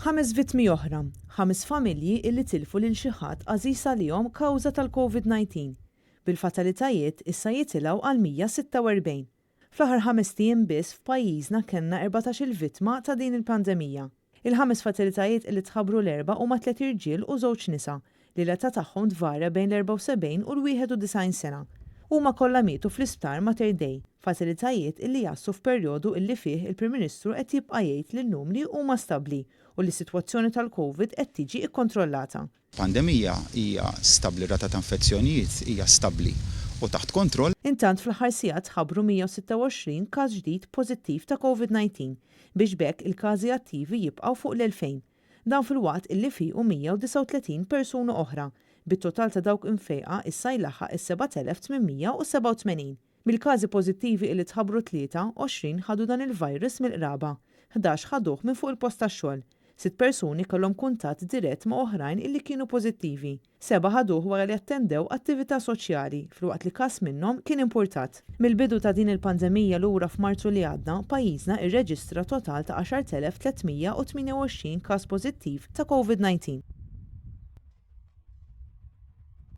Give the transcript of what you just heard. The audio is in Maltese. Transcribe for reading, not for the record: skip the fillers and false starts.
Ħames vittmi oħra, ħames familji illi tilfu lil xi ħadd għażiż għalihom kawża tal-Covid-19, bil-fatalitajiet issa jitilgħu għal 146. Fl-aħħar ħamest ijiem biss f'pajjiżna kellna 14-il vittma ta' din il-pandemija. Il-ħames fatalitajiet illi tħabbru l-Erbgħa huma tliet irġiel u żewġ nisa li l-età tagħhom tvarja bejn l-74 u l-91 sena. Huma kollha mietu fl-Isptar Mater Dei, fatalitajiet illi jaslu f'perjodu illi fih il-Prim Ministru qed jibqa' jgħid li n-numri huma stabbli u li s-sitwazzjoni tal-Covid qed tiġi kkontrollata. Pandemija hija stabbli, r-rata ta' infezzjonijiet hija stabbli u taħt kontroll. Intant fl-aħħar sigħat tħabbru 126 każ ġdid pożittiv ta' Covid-19 biex b'hekk il-każi attivi jibqgħu fuq l-2,000. Dan filwaqt illi fiequ 139 persuna oħra, bit-total ta' dawk imfejqa issa jlaħħaq is-7,887. Mill-każi pożittivi illi tħabbru t-Tlieta, 20 ħadu dan il-virus mill-qraba, 11 ħaduh minn fuq il-post tax-xogħol, sitt persuni kellhom kuntatt dirett ma' oħrajn illi kienu pożittivi, Sebgħa ħaduh wara li attendew attività soċjali, filwaqt li każ minnhom kien impurtat. Mill-bidu ta' din il-pandemija lura f'Marzu li għadda, pajjiżna irreġistra total ta' 10,328 każ pożittiv ta' Covid-19.